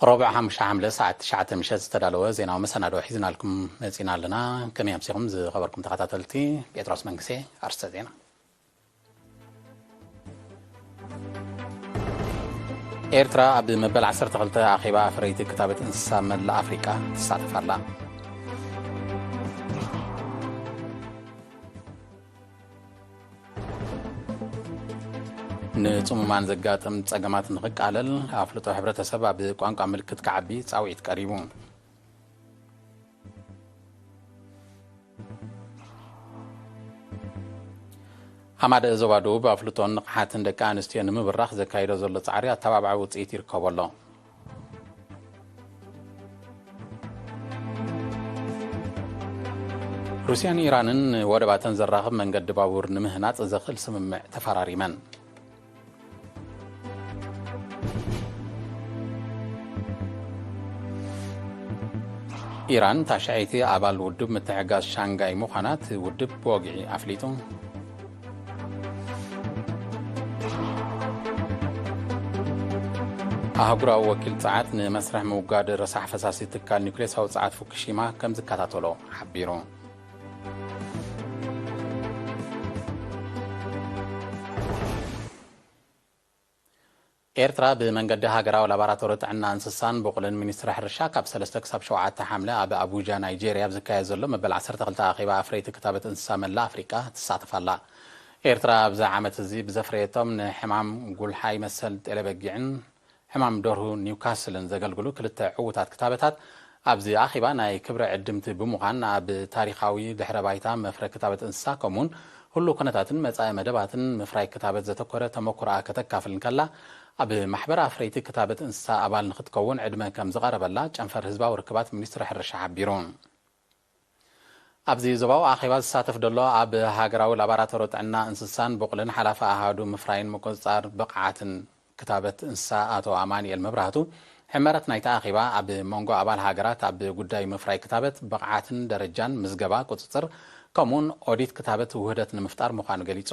ረቡዕ ሓሙሽተ ሓምለ ሰዓት ትሽዓተ ምሸት ዝተዳለወ ዜናዊ መሰናዶ ሒዝናልኩም መጺና ኣለና። ከመይ ኣምሲኹም ዝኸበርኩም ተኸታተልቲ? ጴጥሮስ መንግስቴ። ኣርስተ ዜና። ኤርትራ ኣብ መበል ዓሰርተ ክልተ ኣኼባ ኣፍረይቲ ክታበት እንስሳ መላእ ኣፍሪቃ ትሳተፍ ኣላ። ንጽሙማን ዘጋጥም ጸገማት ንኽቃለል ኣፍልጦ ሕብረተሰብ ኣብ ቋንቋ ምልክት ክዓቢ ጻውዒት ቀሪቡ። ሓማደ ዞባ ደቡብ ኣፍልጦን ንቕሓትን ደቂ ኣንስትዮ ንምብራኽ ዘካይዶ ዘሎ ጻዕሪ ኣተባብዓ ውጽኢት ይርከቦ ኣሎ። ሩስያን ኢራንን ወደባተን ዘራኽብ መንገዲ ባቡር ንምህናጽ ዘኽእል ስምምዕ ተፈራሪመን። ኢራን ታሽዐይቲ ኣባል ውድብ ምትሕግጋዝ ሻንጋይ ምዃና እቲ ውድብ ብወግዒ ኣፍሊጡ። ኣህጉራዊ ወኪል ጸዓት ንመስርሕ ምውጋድ ረሳሕ ፈሳሲ ትካል ኒውክሌሳዊ ጸዓት ፉኩሺማ ከም ዝከታተሎ ሓቢሩ። ኤርትራ ብመንገዲ ሃገራዊ ላቦራቶሪ ጥዕና እንስሳን ብቑልን ሚኒስትሪ ሕርሻ ካብ ሰለስተ ክሳብ ሸውዓተ ሓምለ ኣብ ኣቡጃ ናይጄርያ ኣብ ዝካየድ ዘሎ መበል ዓሰርተ ክልተ ኣኼባ ኣፍረይቲ ክታበት እንስሳ መላእ ኣፍሪቃ ትሳተፍ ኣላ። ኤርትራ ኣብዚ ዓመት እዚ ብዘፍረየቶም ንሕማም ጉልሓይ መሰል ጤለበጊዕን ሕማም ደርሁ ኒውካስልን ዘገልግሉ ክልተ ዕዉታት ክታበታት ኣብዚ ኣኼባ ናይ ክብሪ ዕድምቲ ብምዃን ኣብ ታሪኻዊ ድሕረ ባይታ መፍረ ክታበት እንስሳ ከምኡውን ህሉው ኩነታትን መጻኢ መደባትን ምፍራይ ክታበት ዘተኮረ ተመኩሮኣ ከተካፍል እንከላ፣ ኣብ ማሕበር ኣፍረይቲ ክታበት እንስሳ ኣባል ንኽትከውን ዕድመ ከም ዝቐረበላ ጨንፈር ህዝባዊ ርክባት ሚኒስትሪ ሕርሻ ሓቢሩ። ኣብዚ ዞባዊ ኣኼባ ዝሳተፍ ዘሎ ኣብ ሃገራዊ ላቦራቶሪ ጥዕና እንስሳን ብቑልን ሓላፊ ኣሃዱ ምፍራይን ምቁጽጻር ብቕዓትን ክታበት እንስሳ ኣቶ ኣማኑኤል መብራህቱ፣ ሕመረት ናይቲ ኣኼባ ኣብ መንጎ ኣባል ሃገራት ኣብ ጉዳይ ምፍራይ ክታበት ብቕዓትን ደረጃን ምዝገባ ቁጽጽር ከምኡውን ኦዲት ክታበት ውህደት ንምፍጣር ምዃኑ ገሊጹ።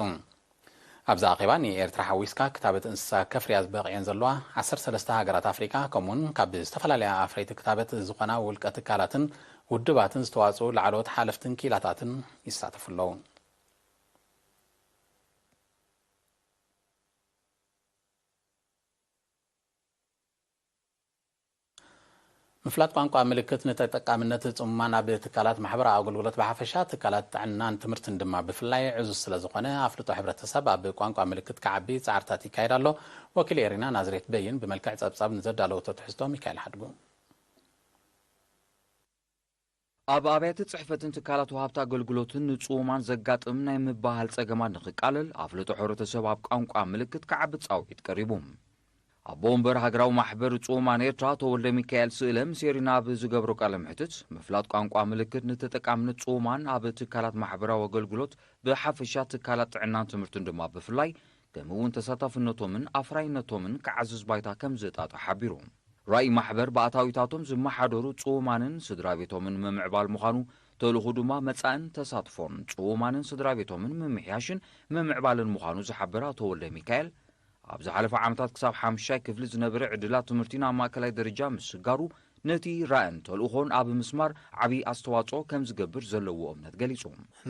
ኣብዚ ኣኼባ ንኤርትራ ሓዊስካ ክታበት እንስሳ ከፍርያ በቒዐን ዘለዋ ዓሰርተ ሰለስተ ሃገራት ኣፍሪቃ ከምኡውን ካብ ዝተፈላለያ ኣፍረይቲ ክታበት ዝኾና ውልቀ ትካላትን ውድባትን ዝተዋጽኡ ላዕለዎት ሓለፍትን ክኢላታትን ይሳተፉ ኣለዉ። ምፍላጥ ቋንቋ ምልክት ንተጠቃምነት ጽሙማን ኣብ ትካላት ማሕበራዊ ኣገልግሎት ብሓፈሻ፣ ትካላት ጥዕናን ትምህርትን ድማ ብፍላይ ዕዙዝ ስለ ዝኾነ፣ ኣፍልጦ ሕብረተሰብ ኣብ ቋንቋ ምልክት ክዓቢ ጻዕርታት ይካየድ ኣሎ። ወኪል ኤሪና ናዝሬት በይን ብመልክዕ ጸብጻብ ንዘዳለወቶ ትሕዝቶ ሚካኤል ሓድጉ። ኣብ ኣብያተ ጽሕፈትን ትካላት ወሃብቲ ኣገልግሎትን ንጽሙማን ዘጋጥም ናይ ምብህሃል ጸገማት ንኽቃለል፣ ኣፍልጦ ሕብረተሰብ ኣብ ቋንቋ ምልክት ክዓቢ ጻውዒት ቀሪቡ። ኣቦ ወንበር ሃገራዊ ማሕበር ጽሙማን ኤርትራ ኣቶ ወልደ ሚካኤል ስእለ ምስ ኤሪና ኣብ ዝገብሮ ቃለ መሕትት፣ ምፍላጥ ቋንቋ ምልክት ንተጠቃምነት ጽሙማን ኣብ ትካላት ማሕበራዊ ኣገልግሎት ብሓፈሻ፣ ትካላት ጥዕናን ትምህርትን ድማ ብፍላይ፣ ከምኡ እውን ተሳታፍነቶምን ኣፍራይነቶምን ክዓዝዝ ባይታ ከም ዘጣጥሕ ሓቢሩ። ራእይ ማሕበር ብኣታዊታቶም ዝመሓደሩ ጽሙማንን ስድራ ቤቶምን ምምዕባል ምዃኑ፣ ተልእኹ ድማ መጻእን ተሳትፎን ጽሙማንን ስድራ ቤቶምን ምምሕያሽን ምምዕባልን ምዃኑ ዝሓበረ ኣቶ ወልደ ሚካኤል፣ ኣብ ዝሓለፈ ዓመታት ክሳብ ሓምሻይ ክፍሊ ዝነበረ ዕድላት ትምህርቲ ናብ ማእከላይ ደረጃ ምስጋሩ፣ ነቲ ራእን ተልእኾን ኣብ ምስማር ዓቢ ኣስተዋጽኦ ከም ዝገብር ዘለዎ እምነት ገሊጹ።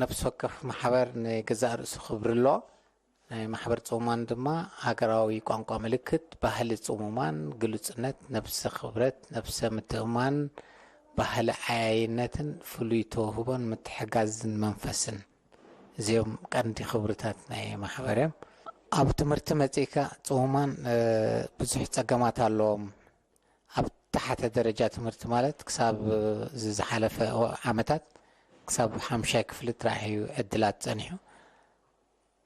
ነፍሲ ወከፍ ማሕበር ንገዛእ ርእሱ ክብሪ ኣለዎ። ናይ ማሕበር ጽሙማን ድማ ሃገራዊ ቋንቋ ምልክት፣ ባህሊ ጽሙማን፣ ግሉጽነት፣ ነብሰ ክብረት፣ ነብሰ ምትእምማን፣ ባህሊ ዓያይነትን ፍሉይ ተውህቦን ምትሕጋዝን መንፈስን፣ እዚኦም ቀንዲ ክብርታት ናይ ማሕበር እዮም። ኣብ ትምህርቲ መጺእካ፣ ጽሙማን፣ እ፣ ብዙሕ ጸገማት ኣለዎም። ኣብ ታሕተ ደረጃ ትምህርቲ ማለት ክሳብ፣ እ፣ እዚ ዝሓለፈ ዓመታት ክሳብ ሓምሻይ ክፍሊ ጥራሕ እዩ ዕድላት ጸኒሑ።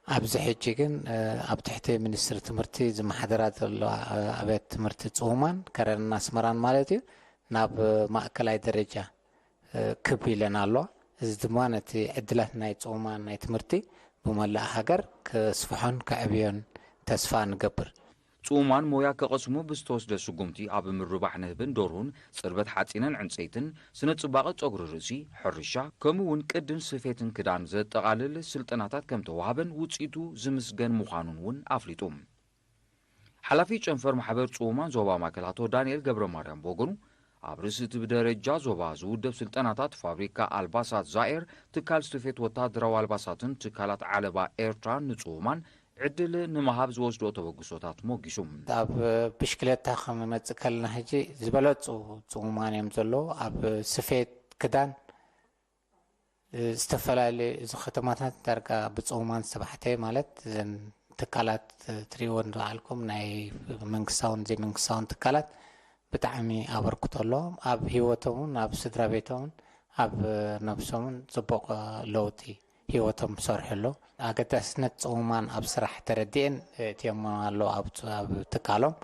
ኣብዚ ሕጂ ግን፣ እ፣ ኣብ ትሕቲ ሚኒስትሪ ትምህርቲ ዝመሓደራ ዘለዋ፣ እ፣ ኣብያተ ትምህርቲ ጽሙማን ከረንን ኣስመራን ማለት እዩ፣ ናብ ማእከላይ ደረጃ፣ እ፣ ክብ ኢለን ኣለዋ። እዚ ድማ ነቲ ዕድላት ናይ ጽሙማን ናይ ትምህርቲ ብመላእ ሃገር ከስፍሖን ከዕብዮን ተስፋ ንገብር። ጽሙማን ሞያ ክቐስሙ ብዝተወስደ ስጉምቲ ኣብ ምርባሕ ንህብን ደርሁን፣ ጽርበት ሓጺንን ዕንጸይትን፣ ስነ ጽባቐ ጸጉሪ ርእሲ፣ ሕርሻ፣ ከምኡ እውን ቅድን ስፌትን ክዳን ዘጠቓልል ስልጠናታት ከም ተዋህበን ውጽኢቱ ዝምስገን ምዃኑን እውን ኣፍሊጡ። ሓላፊ ጨንፈር ማሕበር ጽውማን ዞባ ማእከል ኣቶ ዳንኤል ገብረ ማርያም ብወገኑ፣ ኣብ ርእሲ እቲ ብደረጃ ዞባ ዝውደብ ስልጠናታት ፋብሪካ ኣልባሳት ዛኤር፣ ትካል ስፌት ወታደራዊ ኣልባሳትን ትካላት ዓለባ ኤርትራን ንጽውማን ዕድል ንምሃብ ዝወስድኦ ተበግሶታት ሞጊሱ። ኣብ ብሽክለታ ከመመጽእ ከለና ሕጂ ዝበለጹ ጽውማን እዮም ዘለዉ። ኣብ ስፌት ክዳን፣ እ፣ ዝተፈላለዩ እዚ ከተማታት ዳርጋ ብጽውማን ዝተባሕተ ማለት እዘን ትካላት፣ እ፣ ትሪእወን ዝበዓልኩም ናይ መንግስታውን ዘይመንግስታውን ትካላት ብጣዕሚ ኣበርክቶ ኣለዎም። ኣብ ህይወቶምን ኣብ ስድራ ቤቶምን ኣብ ነብሶምን ጽቡቕ ለውጢ ህይወቶም ሰርሑ ኣለዉ። ኣገዳስነት ጽውማን ኣብ ስራሕ ተረዲኤን እትዮም ኣሎ ኣብ፣ ኣብ ትካሎም።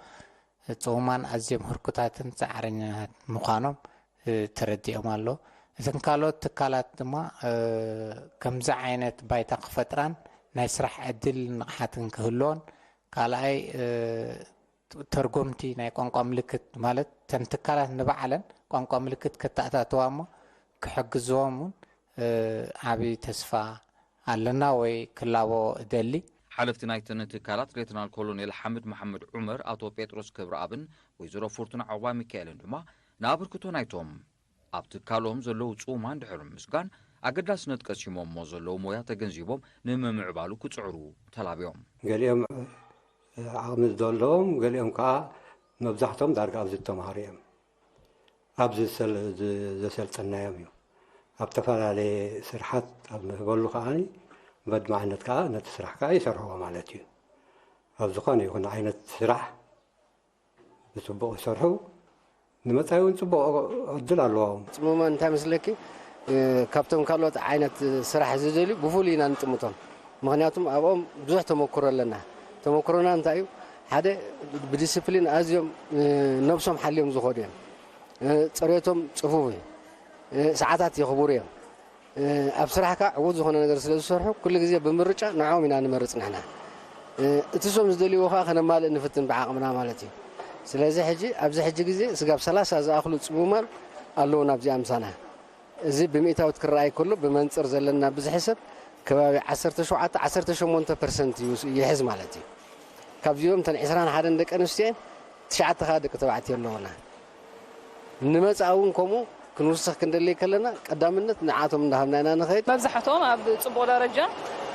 ጽውማን ኣዝዮም ህርኩታትን ጻዕረኛታት ምዃኖም፣ እ፣ ተረዲኦም ኣሎ። እተን ካልኦት ትካላት ድማ፣ እ፣ ከምዚ ዓይነት ባይታ ክፈጥራን ናይ ስራሕ ዕድል ንቕሓትን ክህልዎን፣ ካልኣይ፣ እ፣ ተርጎምቲ ናይ ቋንቋ ምልክት ማለት እተን ትካላት ንባዕለን ቋንቋ ምልክት ከተኣታተዋ እሞ ክሕግዝዎም እውን፣ እ፣ ዓቢ ተስፋ ኣለና ወይ ክላቦ እደሊ። ሓለፍቲ ናይተን ትካላት ሌተናል ኮሎኔል ሓምድ መሓመድ ዑመር፣ ኣቶ ጴጥሮስ ክብረኣብን ወይዘሮ ፉርቱና ዑቕባ ሚካኤልን ድማ ንኣበርክቶ ናይቶም ኣብ ትካሎም ዘለዉ ጽውማን ድሕሪ ምስጋን፣ ኣገዳስነት ቀሲሞሞ ዘለዉ ሞያ ተገንዚቦም ንምምዕባሉ ክጽዕሩ ተላብዮም። ገሊኦም ዓቕሚ ዘለዎም፣ ገሊኦም ከዓ መብዛሕቶም ዳርጋ ኣብዚ ዝተምሃሩ እዮም። ኣብዚ ዝሰል-፣ ዝ-፣ ዘሰልጠናዮም እዩ። ኣብ ዝተፈላለየ ስርሓት ኣብ ንህበሉ ከዓኒ በድማዕነት ከዓ ነቲ ስራሕ ከዓ ይሰርሕዎ ማለት እዩ። ኣብ ዝኾነ ይኹን ዓይነት ስራሕ ብጽቡቕ ይሰርሑ፣ ንመጻኢ እውን ጽቡቕ ዕድል ኣለዎም። ጽሙማ እንታይ መስለኪ? እ፣ ካብቶም ካልኦት ዓይነት ስራሕ ዝደልዩ ብፍሉይ ኢና ንጥምቶም። ምኽንያቱም ኣብኦም ብዙሕ ተመክሮ ኣለና። ተመክሮና እንታይ እዩ? ሓደ፣ ብዲስፕሊን ኣዝዮም፣ እ፣ ነብሶም ሓልዮም ዝኸዱ እዮም። እ፣ ጽሬቶም ጽፉፍ እዩ። እ፣ ሰዓታት የኽብሩ እዮም። እ፣ ኣብ ስራሕ ከኣ ዕዉት ዝኾነ ነገር ስለ ዝሰርሑ፣ ኩሉ ግዜ ብምርጫ ንዕኦም ኢና ንመርጽ ንሕና። እ፣ እቲ እሶም ዝደልይዎ ከኣ ከነማልእ ንፍትን ብዓቕምና ማለት እዩ። ስለዚ ሕጂ፣ ኣብዚ ሕጂ ግዜ ስጋብ ሰላሳ ዝኣኽሉ ጽሙማን ኣለዉ ናብዚኣ ምሳና። እዚ ብሚእታዊት ክረኣይ ከሎ፣ ብመንጽር ዘለና ብዝሒ ሰብ ከባቢ ዓሰርተ ሸውዓተ ዓሰርተ ሸሞንተ ፐርሰንት እዩ፣ ይሕዝ ማለት እዩ። ካብዚኦም እተን ዕስራን ሓደን ደቂ ኣንስትዮ እየን፣ ትሽዓተ ከኣ ደቂ ተባዕትዮ ኣለዉና። ንመጻኢ እውን ከምኡ ክንውስኽ ክንደሊ ከለና፣ ቀዳምነት ንዓቶም እንዳሃብና ኢና ንኸይድ። መብዛሕትኦም ኣብ ጽቡቕ ደረጃ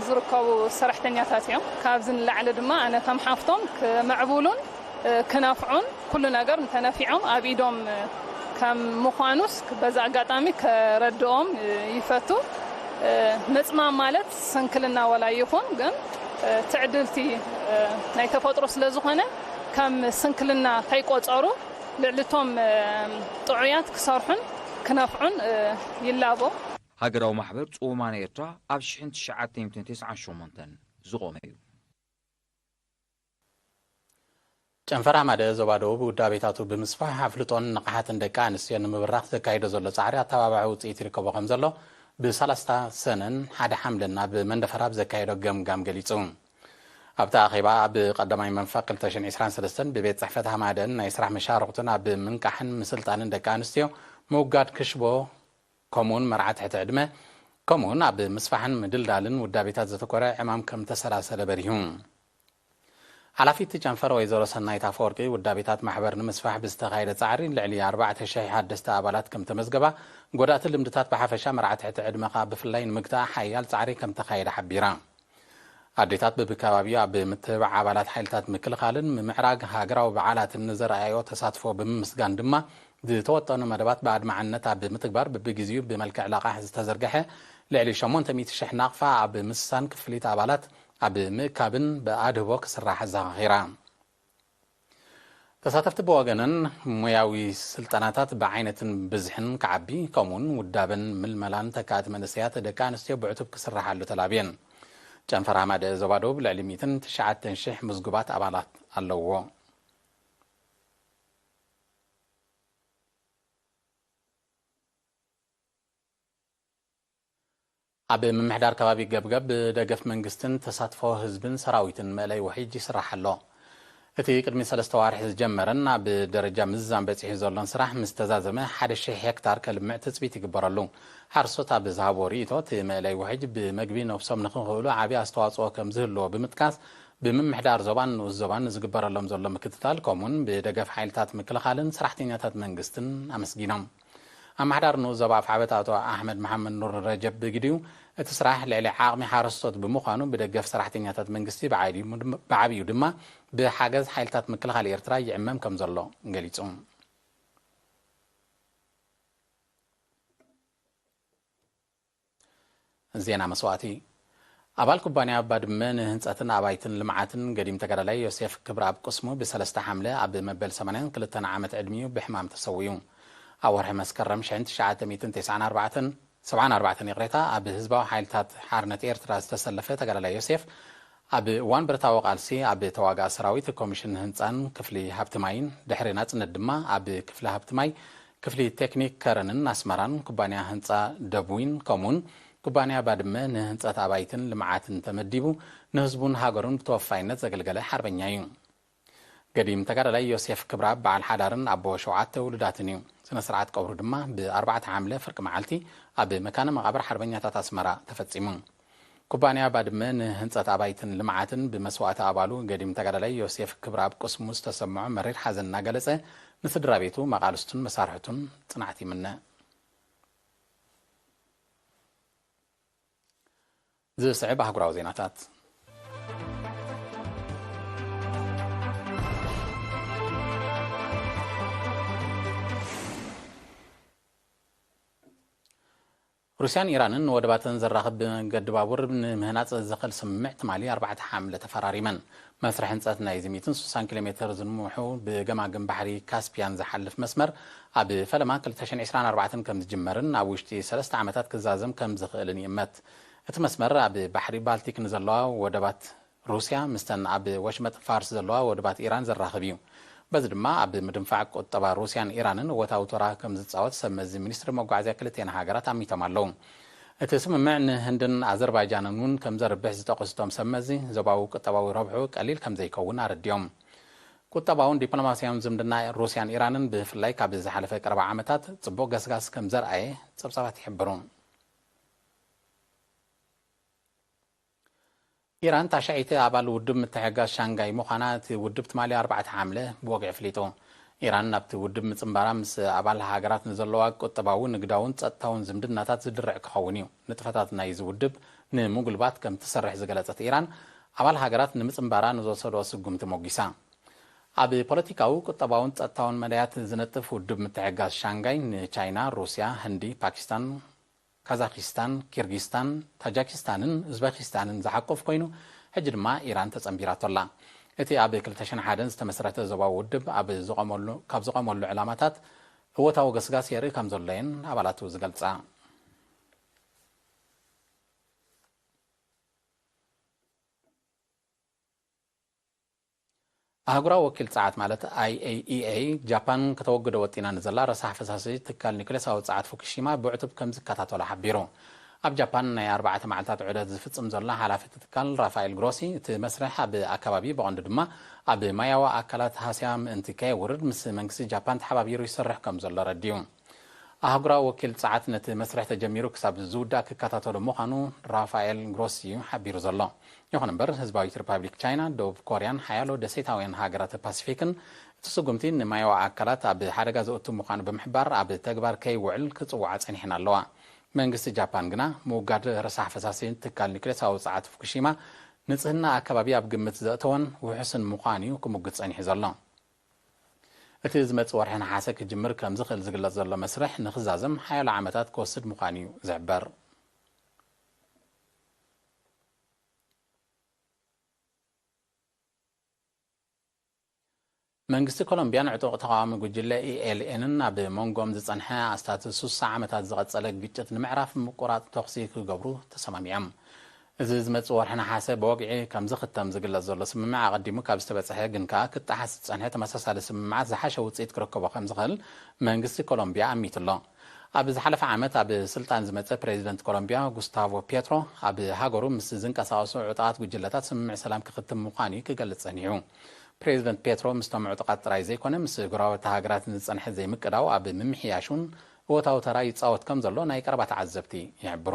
ዝርከቡ ሰራሕተኛታት እዮም። ካብዚ ንላዕሊ ድማ ኣነ ከም ሓፍቶም ክምዕብሉን፣ እ፣ ክነፍዑን፣ ኩሉ ነገር እንተነፊዖም ኣብ ኢዶም፣ እ፣ ከም ምዃኑስ በዚ ኣጋጣሚ ከረድኦም፣ እ፣ ይፈቱ። እ፣ ምጽማም ማለት ስንክልና ዋላ ይኹን፣ ግን፣ እ፣ ትዕድልቲ፣ እ፣ ናይ ተፈጥሮ ስለ ዝኾነ፣ ከም ስንክልና ከይቆጸሩ፣ ልዕሊ እቶም፣ እ፣ ጥዑያት ክሰርሑን ክነፍዑን፣ እ፣ ይላቦ። ሃገራዊ ማሕበር ጽውማን ኤርትራ ኣብ ሽሕን ትሽዓተ ሚእትን ተስዓን ሸሞንተን ዝቖመ እዩ። ጨንፈር ሃማደ ዞባ ደቡብ ውዳቤታቱ ብምስፋሕ ኣፍልጦን ንቕሓትን ደቂ ኣንስትዮ ንምብራኽ ዘካይዶ ዘሎ ጻዕሪ ኣተባባዒ ውጽኢት ይርከቦ ከም ዘሎ ብሰላስታ ሰነን ሓደ ሓምለን ኣብ መንደፈራ ኣብ ዘካየዶ ገምጋም ገሊጹ። ኣብቲ ኣኼባ ኣብ ቀዳማይ መንፈቕ ክልተ ሽሕን ዕስራን ሰለስተን ብቤት ጽሕፈት ሃማደን ናይ ስራሕ መሻርኽቱን ኣብ ምንቃሕን ምስልጣንን ደቂ ኣንስትዮ ምውጋድ ክሽቦ ከምኡውን መርዓ ትሕቲ ዕድመ ከምኡውን ኣብ ምስፋሕን ምድልዳልን ውዳቤታት ዘተኮረ ዕማም ከም ተሰላሰለ በሪሁ። ሓላፊት ጨንፈር ወይዘሮ ሰናይት ኣፈወርቂ ውዳቤታት ማሕበር ንምስፋሕ ብዝተኻየደ ጻዕሪ ልዕሊ ኣርባዕተ ሽሕ ሓደስቲ ኣባላት ከም ተመዝገባ፣ ጎዳእቲ ልምድታት ብሓፈሻ መርዓ ትሕቲ ዕድመ ከኣ ብፍላይ ንምግታእ ሓያል ጻዕሪ ከም ተኻየደ ሓቢራ። ኣዴታት በብከባቢኡ ኣብ ምትብባዕ ኣባላት ሓይልታት ምክልኻልን ምምዕራግ ሃገራዊ በዓላትን ንዘርኣዮ ተሳትፎ ብምምስጋን ድማ፣ ዝተወጠኑ መደባት ብኣድማዕነት ኣብ ምትግባር በብግዜኡ ብመልክዕ ለቓሕ ዝተዘርግሐ ልዕሊ ሸሞንተ ሚእቲ ሽሕ ናቕፋ ኣብ ምስሳን ክፍሊት ኣባላት ኣብ ምእካብን ብኣድህቦ ክስራሕ ኣዘኻኺራ። ተሳተፍቲ ብወገነን ሞያዊ ስልጠናታት ብዓይነትን ብዝሕን ክዓቢ፣ ከምኡውን ውዳበን ምልመላን ተካእቲ መንእሰያት ደቂ ኣንስትዮ ብዕቱብ ክስርሓሉ ተላብየን። ጨንፈር ሃማደ ዞባ ደቡብ ልዕሊ ሚእትን ትሽዓተን ሽሕ ምዝጉባት ኣባላት ኣለዎ። ኣብ ምምሕዳር ከባቢ ገብገብ ብደገፍ መንግስትን ተሳትፎ ህዝብን ሰራዊትን መእለይ ውሕጅ ይስራሕ ኣሎ። እቲ ቅድሚ ሰለስተ ዋርሒ ዝጀመረን ኣብ ደረጃ ምዝዛም በጺሑ ዘሎን ስራሕ ምስ ተዛዘመ ሓደ ሽሕ ሄክታር ከልምዕ ትጽቢት ይግበረሉ። ሓረስቶት ኣብ ዝሃብዎ ርእይቶ፣ እቲ መእለይ ውሕጅ ብመግቢ ነብሶም ንኽኽእሉ ዓቢ ኣስተዋጽኦ ከም ዝህልዎ ብምጥቃስ፣ ብምምሕዳር ዞባን ንኡስ ዞባን ንዝግበረሎም ዘሎ ምክትታል፣ ከምኡውን ብደገፍ ሓይልታት ምክልኻልን ሰራሕተኛታት መንግስትን ኣመስጊኖም። ኣመሓዳር ንኡስ ዞባ ኣፍዓበት ኣቶ ኣሕመድ መሓመድ ኑር ረጀብ ብግዲኡ፣ እቲ ስራሕ ልዕሊ ዓቕሚ ሓረስቶት ብምዃኑ፣ ብደገፍ ሰራሕተኛታት መንግስቲ፣ ብዓቢኡ ድማ ብሓገዝ ሓይልታት ምክልኻል ኤርትራ ይዕመም ከም ዘሎ ገሊጹ። ዜና መስዋእቲ። ኣባል ኩባንያ ባድመ ንህንጸትን ኣባይትን ልምዓትን ገዲም ተጋዳላይ ዮሴፍ ክብረኣብ ቅስሙ ብሰለስተ ሓምለ ኣብ መበል ሰማንያን ክልተን ዓመት ዕድሚኡ ብሕማም ተሰዊኡ። ኣብ ወርሒ መስከረም ሽሕን ትሽዓተ ሚእትን ተስዓን ኣርባዕተን፣ ሰብዓን ኣርባዕተን ይቕሬታ፣ ኣብ ህዝባዊ ሓይልታት ሓርነት ኤርትራ ዝተሰለፈ ተጋዳላይ ዮሴፍ፣ ኣብ እዋን ብረታዊ ቃልሲ ኣብ ተዋጋእ ሰራዊት ኮሚሽን ህንጻን ክፍሊ ሃብቲ ማይን፣ ድሕሪ ናጽነት ድማ ኣብ ክፍሊ ሃብቲ ማይ፣ ክፍሊ ቴክኒክ ከረንን ኣስመራን፣ ኩባንያ ህንጻ ደቡይን፣ ከምኡውን ኩባንያ ባድመ ንህንጸት ኣባይትን ልምዓትን ተመዲቡ፣ ንህዝቡን ሃገሩን ብተወፋይነት ዘገልገለ ሓርበኛ እዩ። ገዲም ተጋዳላይ ዮሴፍ ክብረኣብ በዓል ሓዳርን ኣቦ ሸውዓተ ውሉዳትን እዩ። ስነ ስርዓት ቀብሩ ድማ ብ ኣርባዕተ ሓምለ ፍርቂ መዓልቲ ኣብ መካነ መቓብር ሓርበኛታት ኣስመራ ተፈጺሙ። ኩባንያ ባድመ ንህንጸት ኣባይትን ልምዓትን ብመስዋእቲ ኣባሉ ገዲም ተጋዳላይ ዮሴፍ ክብረኣብ ቅስሙ ዝተሰምዖ መሪር ሓዘን እናገለጸ፣ ንስድራ ቤቱ፣ መቓልስቱን መሳርሕቱን ጽንዓት ይምነ። ዝስዕብ ኣህጉራዊ ዜናታት። ሩስያን ኢራንን ንወደባተን ዘራኽብ መንገዲ ባቡር ንምህናጽ ዘኽእል ስምምዕ ትማሊ ኣርባዕተ ሓምለ ተፈራሪመን። መስርሕ ህንጸት ናይዚ ሚእትን ስሳን ኪሎ ሜተር ዝንውሑ ብገማግም ባሕሪ ካስፒያን ዝሓልፍ መስመር፣ ኣብ ፈለማ ክልተ ሽሕን ዕስራን ኣርባዕተን ከም ዝጅመርን ኣብ ውሽጢ ሰለስተ ዓመታት ክዛዘም ከም ዝኽእልን ይእመት። እቲ መስመር ኣብ ባሕሪ ባልቲክ ንዘለዋ ወደባት ሩስያ ምስተን ኣብ ወሽመጥ ፋርስ ዘለዋ ወደባት ኢራን ዘራኽብ እዩ። በዚ ድማ ኣብ ምድንፋዕ ቁጠባ ሩስያን ኢራንን እወታዊ ተራ ከም ዝጻወት ሰብ መዚ ሚኒስትሪ መጓዓዝያ ክልቲአን ሃገራት ኣሚቶም ኣለዉ። እቲ ስምምዕ ንህንድን ኣዘርባይጃንን እውን ከም ዘርብሕ ዝጠቐሱ እቶም ሰብ መዚ፣ ዞባዊ ቁጠባዊ ረብሑ ቀሊል ከም ዘይከውን ኣረዲኦም። ቁጠባውን ዲፕሎማስያውን ዝምድና ሩስያን ኢራንን ብፍላይ ካብ ዝሓለፈ ቀረባ ዓመታት ጽቡቕ ገስጋስ ከም ዘርኣየ ጸብጻባት ይሕብሩ። ኢራን ታሽዐይቲ ኣባል ውድብ ምትሕግጋዝ ሻንጋይ ምዃና እቲ ውድብ ትማሊ ኣርባዕተ ሓምለ ብወግዒ ኣፍሊጡ። ኢራን ናብቲ ውድብ ምጽንባራ ምስ ኣባል ሃገራት ንዘለዋ ቁጠባዊ፣ ንግዳውን ጸጥታውን ዝምድናታት ዝድርዕ ክኸውን እዩ። ንጥፈታት ናይዚ ውድብ ንምጉልባት ከም ትሰርሕ ዝገለጸት ኢራን፣ ኣባል ሃገራት ንምጽንባራ ንዝወሰድኦ ስጉምቲ ሞጊሳ። ኣብ ፖለቲካዊ፣ ቁጠባውን ጸጥታውን መዳያት ዝነጥፍ ውድብ ምትሕግጋዝ ሻንጋይ ንቻይና፣ ሩስያ፣ ህንዲ፣ ፓኪስታን፣ ካዛኪስታን፣ ኪርጊስታን፣ ታጃኪስታንን ኡዝበኪስታንን ዝሓቁፍ ኮይኑ፣ ሕጂ ድማ ኢራን ተጸንቢራቶ ኣላ። እቲ ኣብ ክልተ ሽሕን ሓደን ዝተመስረተ ዞባዊ ውድብ ኣብ ዝቖመሉ፣ ካብ ዝቖመሉ ዕላማታት እወታዊ ገስጋስ የርኢ ከም ዘሎ እየን ኣባላቱ ዝገልጻ። ኣህጉራዊ ወኪል ጸዓት ማለት ኣይ ኤ ኢ ኤ፣ ጃፓን ከተወግዶ ወጢና ንዘላ ረሳሕ ፈሳሲ ትካል ኒውክሌሳዊ ጸዓት ፉኩሺማ ብዕቱብ ከም ዝከታተሎ ሓቢሩ። ኣብ ጃፓን ናይ ኣርባዕተ መዓልታት ዑደት ዝፍጽም ዘሎ ሓላፊ እቲ ትካል ራፋኤል ግሮሲ፣ እቲ መስርሕ ኣብ ኣከባቢ፣ ብቐንዱ ድማ ኣብ ማያዊ ኣካላት ሃስያ ምእንቲ ከየውርድ ምስ መንግስቲ ጃፓን ተሓባቢሩ ይሰርሕ ከም ዘሎ ረዲኡ። ኣህጉራዊ ወኪል ጸዓት ነቲ መስርሕ ተጀሚሩ ክሳብ ዝውዳእ ክከታተሎ ምዃኑ ራፋኤል ግሮሲ እዩ ሓቢሩ ዘሎ። ይኹን እምበር፣ ህዝባዊት ሪፓብሊክ ቻይና፣ ደቡብ ኮርያን ሓያሎ ደሴታውያን ሃገራት ፓሲፊክን እቲ ስጉምቲ ንማያዊ ኣካላት ኣብ ሓደጋ ዘእቱ ምዃኑ ብምሕባር፣ ኣብ ተግባር ከይውዕል ክጽውዓ ጸኒሐን ኣለዋ። መንግስቲ ጃፓን ግና፣ ምውጋድ ረሳሕ ፈሳሲ ትካል ኒውክሌሳዊ ጸዓት ፉኩሺማ ንጽህና ኣከባቢ ኣብ ግምት ዘእተወን ውሑስን ምዃኑ እዩ ክምጉት ጸኒሑ ዘሎ። እቲ ዝመጽእ ወርሒ ነሓሰ ክጅምር ከም ዝኽእል ዝግለጽ ዘሎ መስርሕ ንኽዛዘም ሓያሎ ዓመታት ክወስድ ምዃኑ እዩ ዝሕበር። መንግስቲ ኮሎምቢያን ዕጡቕ ተቓዋሚ ጉጅለ ኢ ኤል ኤንን ኣብ መንጎኦም ዝጸንሐ ኣስታት ሱሳ ዓመታት ዝቐጸለ ግጭት ንምዕራፍ ምቁራጽ ተኹሲ ክገብሩ ተሰማሚዖም። እዚ ዝመጽእ ወርሒ ነሓሰ ብወግዒ ከም ዝኽተም ዝግለጽ ዘሎ ስምምዕ፣ ኣቐዲሙ ካብ ዝተበጽሐ ግን ከኣ ክጠሓስ ዝጸንሐ ተመሳሳሊ ስምምዓት ዝሓሸ ውጽኢት ክርከቦ ከም ዝኽእል መንግስቲ ኮሎምቢያ ኣሚቱ ኣሎ። ኣብ ዝሓለፈ ዓመት ኣብ ስልጣን ዝመጸ ፕሬዚደንት ኮሎምቢያ ጉስታቮ ፔትሮ፣ ኣብ ሃገሩ ምስ ዝንቀሳቐሱ ዕጡቓት ጉጅለታት ስምምዕ ሰላም ክኽትም ምዃኑ እዩ ክገልጽ ጸኒሑ። ፕሬዚደንት ፔትሮ ምስቶም ዕጡቓት ጥራይ ዘይኮነ፣ ምስ ጎረባብቲ ሃገራት ንዝጸንሐ ዘይምቅዳው ኣብ ምምሕያሹን እወታዊ ተራ ይጻወት ከም ዘሎ ናይ ቀረባ ተዓዘብቲ ይሕብሩ።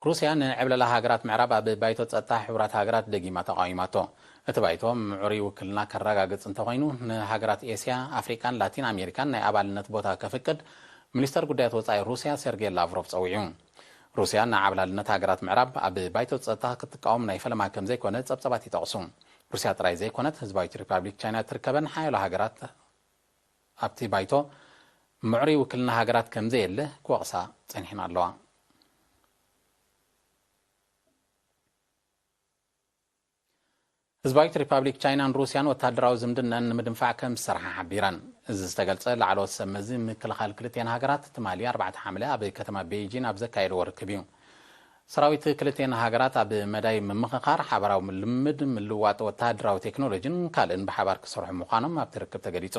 ሩስያ ንዕብለላ ሃገራት ምዕራብ ኣብ ባይቶ ጸጥታ ሕቡራት ሃገራት ደጊማ ተቓዊማቶ። እቲ ባይቶ ምዕሩይ ውክልና ከረጋግጽ እንተኾይኑ፣ ንሃገራት ኤስያ፣ ኣፍሪቃን ላቲን ኣሜሪካን ናይ ኣባልነት ቦታ ከፍቅድ ሚኒስተር ጉዳያት ወጻኢ ሩስያ ሴርጌይ ላቭሮቭ ጸዊዑ። ሩስያ ንዓብላልነት ሃገራት ምዕራብ ኣብ ባይቶ ጸጥታ ክትቃወም ናይ ፈለማ ከም ዘይኮነ ጸብጸባት ይጠቕሱ። ሩስያ ጥራይ ዘይኮነት፣ ህዝባዊት ሪፓብሊክ ቻይና ትርከበን ሓያሎ ሃገራት ኣብቲ ባይቶ ምዕሩይ ውክልና ሃገራት ከም ዘየለ ክወቕሳ ጸኒሐን ኣለዋ። ህዝባዊት ሪፓብሊክ ቻይናን ሩስያን ወተሃደራዊ ዝምድነን ንምድንፋዕ ከም ዝሰርሓ ሓቢረን። እዚ ዝተገልጸ ላዕለዎት ሰብ መዚ ምክልኻል ክልቲኤን ሃገራት ትማሊ ኣርባዕተ ሓምለ ኣብ ከተማ ቤይጂን ኣብ ዘካየድዎ ርክብ እዩ። ሰራዊት ክልቲኤን ሃገራት ኣብ መዳይ ምምኽኻር፣ ሓበራዊ ልምምድ፣ ምልውዋጥ ወተሃደራዊ ቴክኖሎጂን ካልእን ብሓባር ክሰርሑ ምዃኖም ኣብቲ ርክብ ተገሊጹ።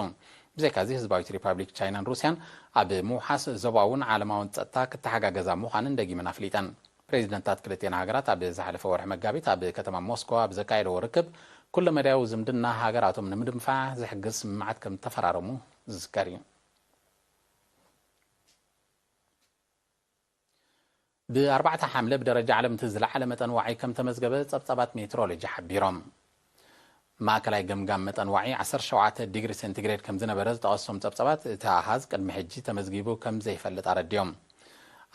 ብዘይካዚ ህዝባዊት ሪፓብሊክ ቻይናን ሩስያን ኣብ ምውሓስ ዞባውን ዓለማውን ጸጥታ ክተሓጋገዛ ምዃንን ደጊመን ኣፍሊጠን። ፕሬዚደንታት ክልቲኤን ሃገራት ኣብ ዝሓለፈ ወርሒ መጋቢት ኣብ ከተማ ሞስኮ ኣብ ዘካየደዎ ርክብ፣ ኩለመዳያዊ ዝምድና ሃገራቶም ንምድንፋዕ ዝሕግዝ ስምምዓት ከም ተፈራረሙ ዝዝከር እዩ። ብኣርባዕተ ሓምለ ብደረጃ ዓለም እቲ ዝለዓለ መጠን ዋዒ ከም ተመዝገበ ጸብጻባት ሜትሮሎጂ ሓቢሮም። ማእከላይ ገምጋም መጠን ዋዒ ዓሰርተ ሸውዓተ ዲግሪ ሴንቲግሬድ ከም ዝነበረ ዝጠቐሶም ጸብጻባት፣ እቲ ኣሃዝ ቅድሚ ሕጂ ተመዝጊቡ ከም ዘይፈልጥ ኣረዲኦም።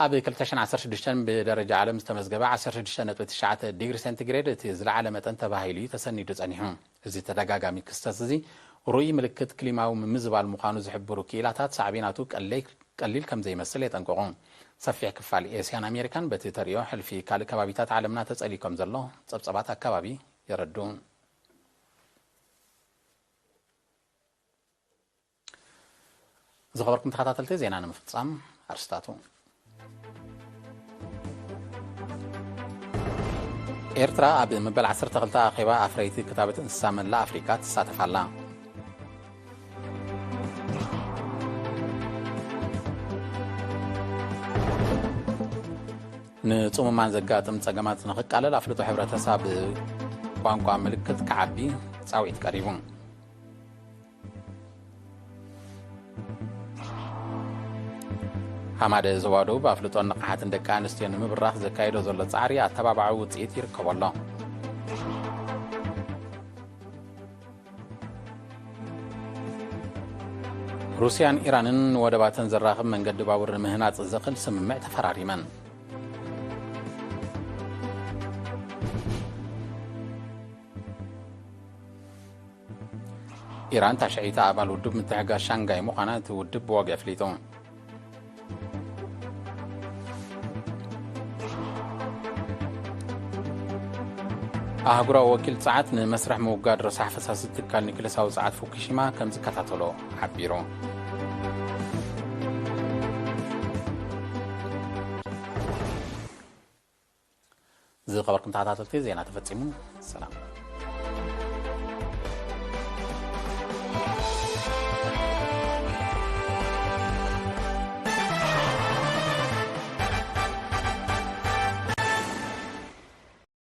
ኣብ ክልተ ሽሕን ዓሰርተ ሽዱሽተን ብደረጃ ዓለም ዝተመዝገበ ዓሰርተ ሽዱሽተ ነጥቢ ትሽዓተ ዲግሪ ሴንቲግሬድ እቲ ዝለዓለ መጠን ተባሂሉ እዩ ተሰኒዱ ጸኒሑ። እዚ ተደጋጋሚ ክስተት እዚ ርኡይ ምልክት ክሊማዊ ምምዝባል ምዃኑ ዝሕብሩ ክኢላታት፣ ሳዕቤናቱ ቀለይ-፣ ቀሊል ከም ዘይመስል የጠንቅቑ። ሰፊሕ ክፋል ኤስያን ኣሜሪካን በቲ ተርእዮ ሕልፊ ካልእ ከባቢታት ዓለምና ተጸልዩ ከም ዘሎ ጸብጸባት ኣካባቢ የረድኡ። ዝኸበርኩም ተኸታተልቲ፣ ዜና ንምፍጻም ኣርስታቱ። ኤርትራ ኣብ መበል ዓሰርተ ክልተ ኣኼባ ኣፍረይቲ ክታበት እንስሳ መላእ ኣፍሪቃ ትሳተፍ ኣላ። ንጽሙማን ዘጋጥም ጸገማት ንኽቃለል ኣፍልጦ ሕብረተሰብ ቋንቋ ምልክት ክዓቢ ጻውዒት ቀሪቡ። ሃማደ ዞባ ደቡብ ኣፍልጦን ንቕሓትን ደቂ ኣንስትዮ ንምብራኽ ዘካየዶ ዘሎ ጻዕሪ ኣተባባዒ ውጽኢት ይርከቦ ኣሎ። ሩስያን ኢራንን ወደባተን ዘራኽብ መንገዲ ባቡር ንምህናጽ ዘኽእል ስምምዕ ተፈራሪመን። ኢራን ታሽዐይቲ ኣባል ውድብ ምትሕግጋዝ ሻንጋይ ምዃና እቲ ውድብ ብወግዒ ኣፍሊጡ። ኣህጉራዊ ወኪል ጸዓት ንመስርሕ ምውጋድ ረሳሕ ፈሳሲ ትካል ኒክለሳዊ ጸዓት ፉኩሺማ ከም ዝከታተሎ ሓቢሩ። ዝኸበርኩም ተኸታተልቲ፣ ዜና ተፈጺሙ። ሰላም።